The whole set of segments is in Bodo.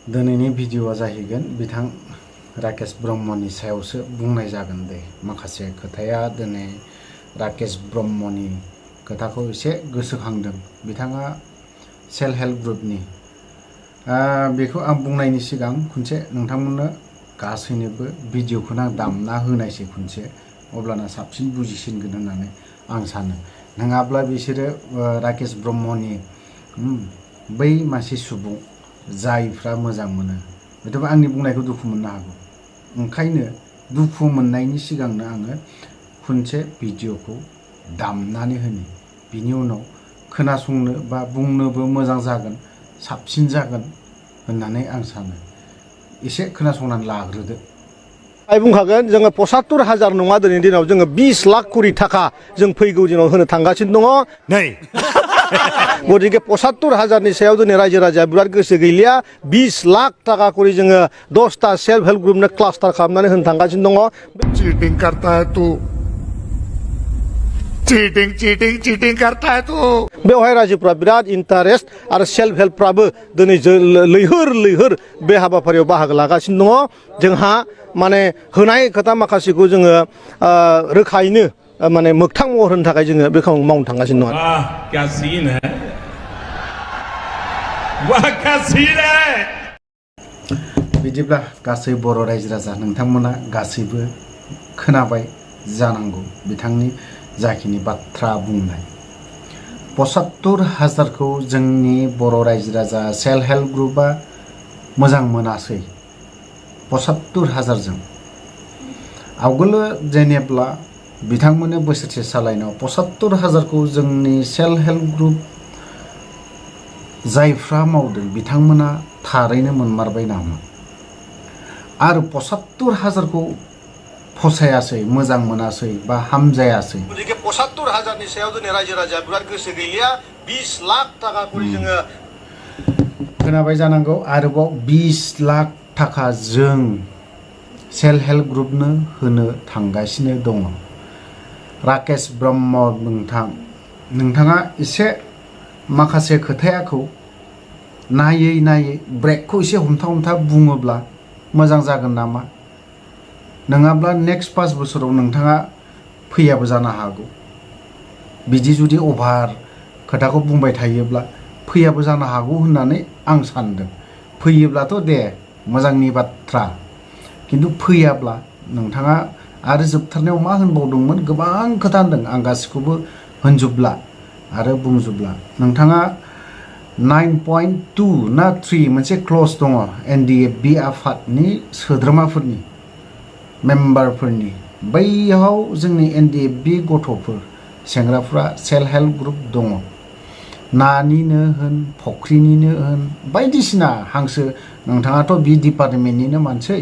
दिनैनि भिडिअआ जाहैगोन बिथां राकेश ब्रह्मनि सायावसो बुंनाय जागोन दे। माखासे खोथाया दिनै राकेश ब्रह्मनि खोथाखौ एसे गोसोखांदों। बिथाङा सेल्फ हेल्प ग्रुपनि बेखौ आं बुंनायनि सिगां खनसे नोंथांमोननो गासैनोबो भिडिअखौनो आं दामना होनायसै खनसे, अब्लाना साबसिन बुजिसिनगोन होननानै आं सानो। नङाब्ला बिसोरो राकेश ब्रह्मनि बै मासे सुबुं जायफ्रा मोजां मोनो हयथ'बा आंनि बुंनायखौ दुखु मोननो हागौ। ओंखायनो दुखु मोननायनि सिगांनो आङो खनसे भिडिअखौ दामनानै होनि, बिनि उनाव खोनासंनो बा बुंनोबो मोजां जागोन, साबसिन जागोन होननानै आं सानो। एसे खोनासंनानै लाग्रोदो। आइ बुंखागोन जोङो ৭৫,000 नङा दिनैनि दिनाव जोङो 20 लाख कोटी थाखा जों फैगौ दिनाव होनो थांगासिनो दङ नै। गतिके ৭৫,000नि सायाव दिनै रायजो राजाया बिराद गोसो गैलिया। 20 लाख थाखा करि जोङो 10टा सेल्फ हेल्प ग्रुपनो क्लास्टार खालामनानै होनो थांगासिनो दङ। चीटिंग करता है तू, चीटिंग चीटिंग चीटिंग करता है तू। बेवहाय रायजोफ्रा बिराद इन्टारेस्ट आरो सेल्फ हेल्पफ्राबो दिनै लैहोर लैहोर बे हाबाफारियाव बाहागो लागासिनो दङ। जोंहा माने होनाय खोथा माखासेखौ जोङो रोखायैनो माने मोगथां महर होनो थाखाय जोङो बे खामानिखौ मावनो थांगासिनो दङ। वाह क्या सीन है, वाह क्या सीन है। बिदिब्ला गासै बर' रायजो राजा नोंथांमोना गासैबो खोनाबाय जानांगौ बिथांनि जाखिनि बाथ्रा बुंनाय। ৭৫,000खौ जोंनि बर' रायजो राजा सेल्फ हेल्प ग्रुपआ मोजां मोनासै। ৭৫,000जों आवगोलो जेनेब्ला बिथांमोननो बोसोरसे सालायनायाव ৭৫,000खौ जोंनि सेल्फ हेल्प ग्रुप जायफ्रा मावदों बिथांमोना थारैनो मोनमारबाय नामा? आरो ৭৫,000खौ फसायासै, मोजां मोनासै बा हामजायासै। गतिके ৭৫,000नि सायाव दिनै रायजो राजाया बिराद गोसो गैलिया। 20 लाख थाखा करि जोङो खोनाबाय जानांगौ। आरोबाव 20 लाख थाखा जों सेल्फ हेल्प ग्रुपनो होनो थांगासिनो दङ। राकेश ब्रह्म नोंथाङा एसे माखासे खोथायाखौ नायै नायै ब्रेकखौ एसे हमथा हमथा बुङोब्ला मोजां जागोन नामा? नङाब्ला नेक्स्ट 5 बोसोराव नोंथाङा फैयाबो जानो हागौ। बिदि जुदि अभार खोथाखौ बुंबाय थायोब्ला फैयाबो जानो हागौ होननानै आं सानदों। फैयोब्लाथ' दे मोजांनि बाथ्रा, खिन्थु फैयाब्ला नोंथाङा आरो जोबथारनायाव मा होनबावदोंमोन? गोबां खोथा होनदों, आं गासिखौबो होनजोबला आरो बुंजोबला। नोंथाङा 9.2 ना 3 मोनसे क्लज दङ NDFB आफादनि सोद्रोमाफोरनि मेम्बारफोरनि। बैयाव जोंनि NDFB गथ'फोर सेंग्राफ्रा सेल्फ हेल्प ग्रुप दङ। नानिनो होन, फख्रिनिनो होन, बायदिसिना हांसो। नोंथाङाथ' बि डिपार्टमेन्टनिनो मानसि।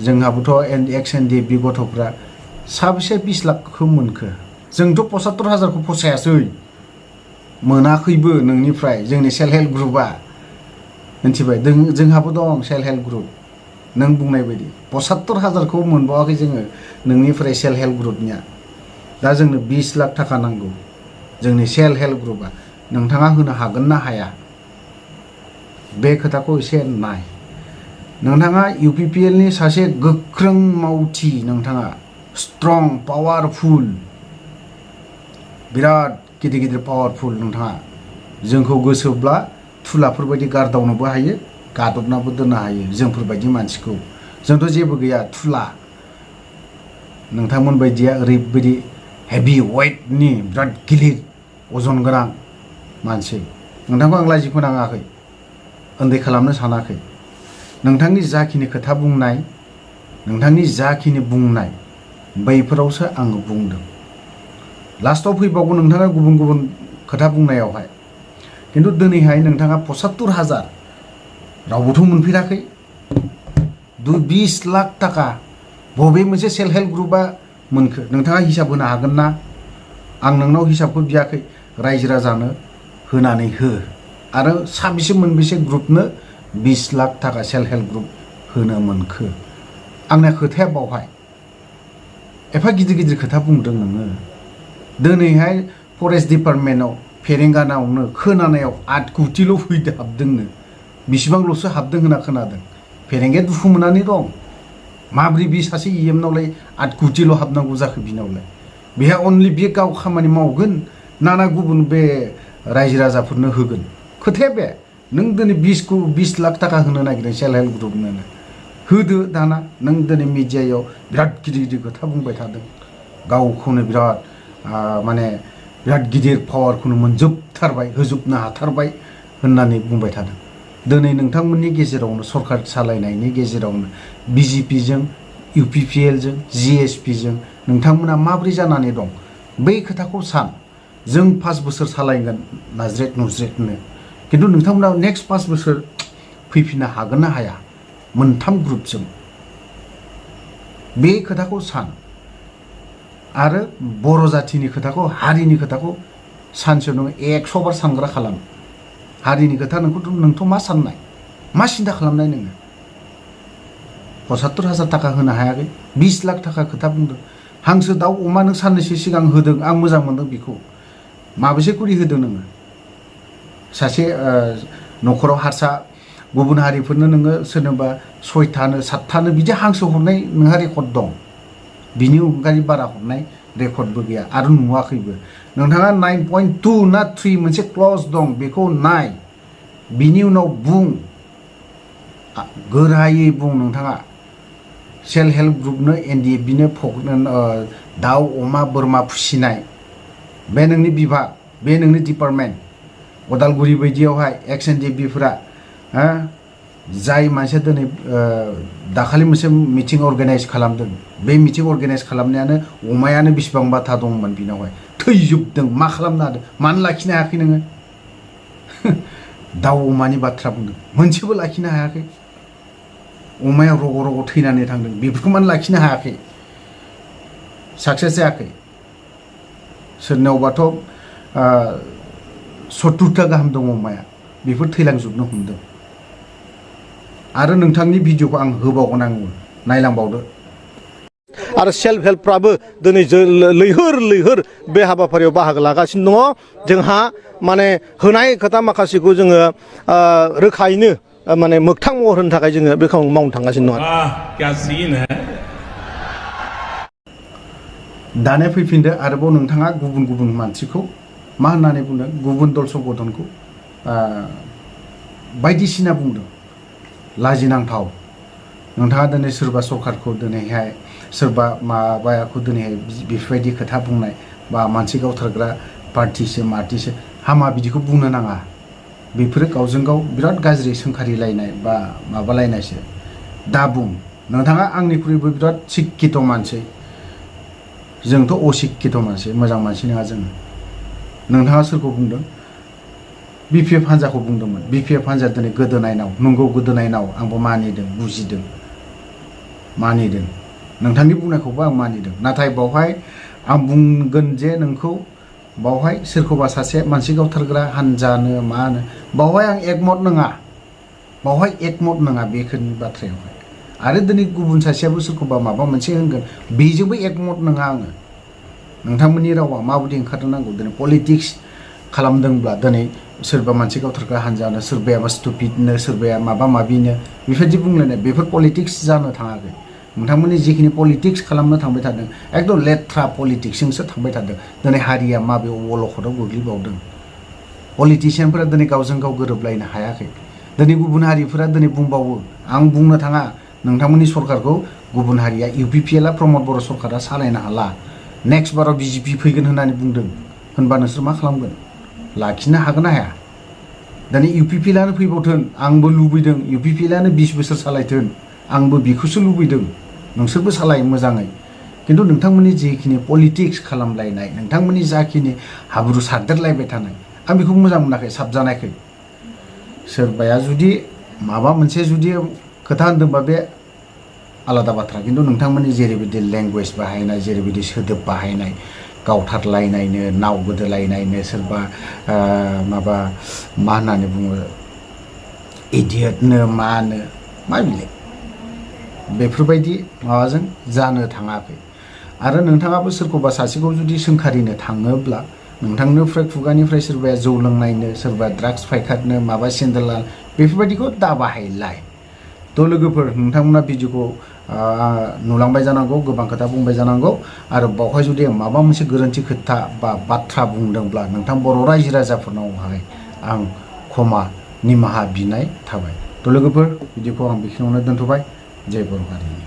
जोंहाबोथ' एक्स NDFB गथ'फ्रा साबेसे 20 लाखखौ मोनखो? जोंथ' ৭৫,000खौ फसायासै, मोनाखैबो नोंनिफ्राय जोंनि सेल्फ हेल्प ग्रुपआ। मिथिबाय? जोंहाबो दं सेल्फ हेल्प ग्रुप। नों बुंनाय बायदि ৭৫,000खौ मोनबावाखै जोङो नोंनिफ्राय सेल्फ हेल्प ग्रुपनिया। दा जोंनो 20 लाख थाखा नांगौ जोंनि सेल्फ हेल्प ग्रुपआ। नोंथाङा होनो हागोन ना हाया? बे खोथाखौ एसे नाय। नोंथाङा UPPLनि सासे गोख्रों मावथि, नोंथाङा स्ट्रं पावारफुल, बिराद गिदिर गिदिर पावारफुल। नोंथाङा जोंखौ गोसोब्ला थुलाफोरबायदि गारदावनोबो हायो, गादबनाबो दोननो हायो जोंफोरबायदि मानसिखौ। जोंथ' जेबो गैया, थुला। नोंथांमोन बायदिया ओरैबायदि हेभि वेटनि बिराद गिलिर अजन गोनां मानसि। नोंथांखौ आं लाजि फोनाङाखै, उन्दै खालामनो सानाखै। नोंथांनि जाखिनि खोथा बुंनाय, नोंथांनि जाखिनि बुंनाय बैफोरावसो आङो बुंदों। लास्टआव फैबावगोन नोंथाङा गुबुन गुबुन खोथा बुंनायावहाय। खिन्थु दिनैहाय नोंथाङा ৭৫,000 रावबोथ' मोनफेराखै। 20 लाख थाखा बबे मोनसे सेल्फ हेल्प ग्रुपआ मोनखो? नोंथाङा हिसाब होनो हागोन ना? आं नोंनाव हिसाबखौ बियाखै, रायजो राजानो होनानै हो। आरो साबेसे मोनबेसे ग्रुपनो 20 लाख थाखा सेल्फ हेल्प ग्रुप होनो मोनखो? आंना खोथाया बावहाय। एफा गिदिर गिदिर खोथा बुंदों नोङो। दिनैहाय फरेस्ट डिपार्टमेन्टआव फेरेंगानावनो खोनानायाव 8 कौटिल' फैदो हाबदोंनो। बिसिबांल'सो हाबदों होनना खोनादों फेरेंगे दुखु मोननानै दं माब्रै बि सासे इएमनावलाय 8 कोटिल' हाबनांगौ जाखो बिनावलाय बेहा अनलि बे गाव खामानि मावगोन ना गुबुन बे रायजो राजाफोरनो होगोन खोथाया बे नों दिनै 20 लाख थाखा होनो नागिरदों सेल्फ हेल्प ग्रुपनो होदो दाना नों दिनै मिडियायाव बिराद गिदिर गिदिर खोथा बुंबाय थादों गावखौनो बिराद माने बिराद गिदिर पावारखौनो मोनजोबथारबाय होजोबनो हाथारबाय होननानै बुंबाय थादों दिनै नोंथांमोननि गेजेरावनो सरकार सालायनायनि गेजेरावनो बिजेपिजों इउपिपिएलजों जिएसपिजों नोंथांमोना माब्रै जानानै दं बै खोथाखौ सान जों 5 बोसोर सालायगोन नाज्रेट नुज्रेटनो किन्तु नोंथांमोना नेक्स्ट 5 बोसोर फैफिननो हागोन ना हाया मोनथाम ग्रुपजों बे खोथाखौ सान आरो बर' जाथिनि खोथाखौ हारिनि खोथाखौ सानसेयाव नों 100 बार सानग्रा खालाम हारिनि खोथा नोंथ' मा साननाय मा सिन्था खालामनाय नोङो 75,000 थाखा होनो हायाखै 20 लाख थाखा खोथा बुंदों हांसो दाउ अमा नों साननैसो सिगां होदों आं मोजां मोनदों बेखौ माबेसे कुरि होदों नोङो सासे न'खराव हारसा गुबुन हारिफोरनो नोङो सोरनोबा 6थानो 7थानो बिदि हांसो हरनाय नोंहा रेकर्ड दं बिनि अनगायै बारा हरनाय रेकर्डबो गैया आरो नुवाखैबो नोंथाङा 9.2 ना 3 मोनसे क्लज दं बेखौ नाय बिनि उनाव बुं गोरायै बुं नोंथाङा सेल्फ हेल्प ग्रुपनो एनडिएफबिनो दाउ अमा बोरमा फिसिनाय बे नोंनि बिभाग बे नोंनि डिपार्टमेन्ट उदालगुरि बायदियावहाय एक्स एनडिएफबिफोरा जाय मानसिया दिनै दाखालि मोनसे मिटिं अर्गानाइज खालामदों बे मिटिं अर्गानाइज खालामनायानो अमायानो बेसेबांबा था दंमोन बिनावहाय थैजोबदों मा खालामनो हादों मानो लाखिनो हायाखै नोङो दाउ अमानि बाथ्रा बुंदों मोनसेबो लाखिनो हायाखै अमाया रग' रग' थैनानै थांदों बेफोरखौ मानो लाखिनो हायाखै साक्सेस जायाखै सोरनावबाथ' 70टा गाहाम दङ अमाया बेफोर थैलांजोबनो हमदों आरो नोंथांनि भिडिअखौ आं होबावगोन आङो नायलांबावदो आरो सेल्फ हेल्पफ्राबो दिनै लैहोर बे हाबाफारियाव बाहागो लागासिनो दङ जोंहा माने होनाय खोथा माखासेखौ जोङो रोखायैनो माने मोगथां महर होनो थाखाय जोङो बेखौ मावनो थांगासिनो दङ वाह क्या सीन है दानिया फैफिनदो आरोबाव नोंथाङा गुबुन मानसिखौ मा होननानै बुंदों गुबुन दल संगठनखौ बायदिसिना बुंदों लाजिनांथाव नोंथाङा दिनै सोरबा सरकारखौ दिनैहाय सोरबा माबायाखौ दिनैहाय बेफोरबायदि खोथा बुंनाय बा मानसि गावथारग्रा पार्टिसो मार्टिसो हामा बिदिखौ बुंनो नाङा बेफोरो गावजों गाव बिराद गाज्रि सोंखारिलायनाय बा माबालायनायसो दा बुं नोंथाङा आंनिख्रुइबो बिराद शिक्षित मानसि जोंथ' अशिक्षित मानसि मोजां मानसि नङा जोङो नोंथाङा सोरखौ बुंदों बिपिएफ हान्जाखौ बुंदोंमोन बिपिएफ हान्जाया दिनै गोदोनायनाव नंगौ गोदोनायनाव आंबो मानिदों बुजिदों मानिदों नोंथांनि बुंनायखौबो आं मानिदों नाथाय बावहाय आं बुंगोन जे नोंखौ बावहाय सोरखौबा सासे मानसि गावथारग्रा हान्जानो मानो बावहाय आं एकमत नङा बेफोरनि बाथ्रायावहाय आरो दिनै गुबुन सासेयाबो सोरखौबा माबा मोनसे होनगोन बेजोंबो एकमत नङा आङो नोंथांमोननि रावा माबायदि ओंखारनो नांगौ दिनै पलिटिक्स खालामदोंब्ला दिनै सोरबा मानसि गावथारग्रा हान्जानो सोरबायाबा स्टुपिडनो सोरबाया माबा माबिनो बेफोरबायदि बुंलायनाय बेफोर पलिटिक्स जानो थाङाखै नोंथांमोननि जिखिनि पलिटिक्स खालामनो थांबाय थादों एकदम लेथ्रा पलिटिक्सजोंसो थांबाय थादों दिनै हारिया माबे अलखदाव गोग्लैबावदों पलिटिशियानफोरा दिनै गावजों गाव गोरोबलायनो हायाखै दिनै गुबुन हारिफोरा दिनै बुंबावो आं बुंनो थाङा नोंथांमोननि सरकारखौ गुबुन हारिया इउपिपिएलआ प्रमद बर' सरकारा सालायनो हाला नेक्स्ट बाराव बिजेपि फैगोन होननानै बुंदों होनबा नोंसोर मा खालामगोन लाखिनो हागोन ना हाया दिनै इउपिपिएलआनो फैबावथों आंबो लुबैदों इउपिपिएलआनो 20 बोसोर सालायथों आंबो बेखौसो लुबैदों नोंसोरबो सालाय मोजाङै किन्तु नोंथांमोननि जिखिनि पलिटिक्स खालामलायनाय नोंथांमोननि जाखिनि हाब्रु सारदेरलायबाय थानाय आं बेखौ मोजां मोनाखै साबजानायखै सोरबाया जुदि माबा मोनसे जुदि खोथा होनदोंबा बे आलादा बाथ्रा किन्तु नोंथांमोननि जेरैबायदि लेंगुवेज बाहायनाय जेरैबायदि सोदोब बाहायनाय गावथारलायनायनो नाव गोदोलायनायनो सोरबा माबा मा होननानै बुङो इडियटनो मानो मा बिलाय बेफोरबायदि माबाजों जानो थाङाखै आरो नोंथाङाबो सोरखौबा सासेखौ जुदि सोंखारिनो थाङोब्ला नोंथांनिफ्राय खुगानिफ्राय सोरबाया जौ लोंनायनो सोरबा ड्राग्स फायखारनो माबा सेन्देल बेफोरबायदिखौ दा बाहायलाय थ' लोगोफोर नोंथांमोना भिडिअखौ नुलांबाय जानांगौ गोबां खोथा बुंबाय जानांगौ आरो बावहाय जुदि माबा मोनसे गोरोन्थि खोथा बा बाथ्रा बुंदोंब्ला नोंथां बर' रायजो राजाफोरनावहाय आं क्षमा निमाहा बिनाय थाबाय थ' लोगोफोर भिडिअखौ आं बेखिनियावनो दोनथ'बाय जय बर' हारिनि